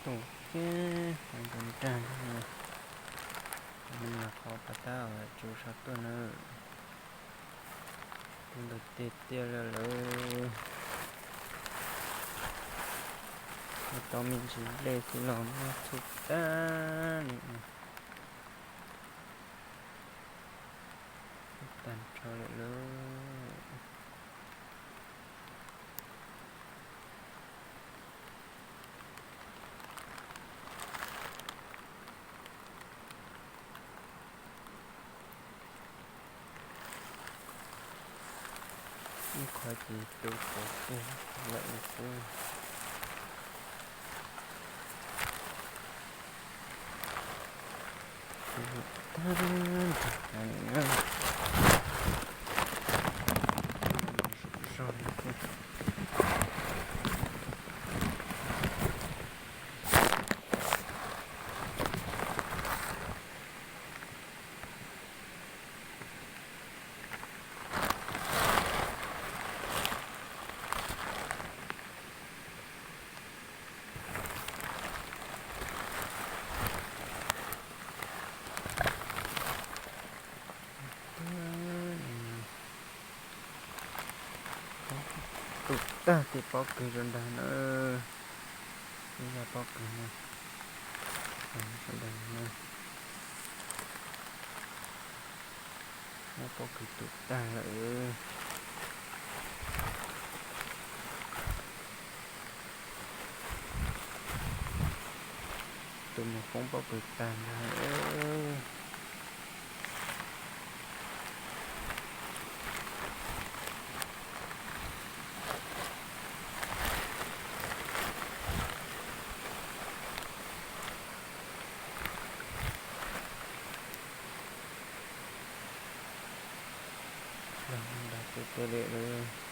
Tus kiag qhov nrag nrag no, qhov pas tab tsuv sab tuaj na. Kuv ntawm tiag tiag lawm lawm. Tau me ntsis nplej xwb los muab txhub tag li. Tag nrho lawm lauj. Ib qho ces tu pov tseg lawm xwb. Tag nrho na. Zog li xwb. Tus tag tej pob kws rau nrag na. Ib zaj pob kws no, rau nrag na. Muab pob kws tus tag lawm. Tus mus poob pob kws tag ntag. Los nrag tiag tiag li lawm.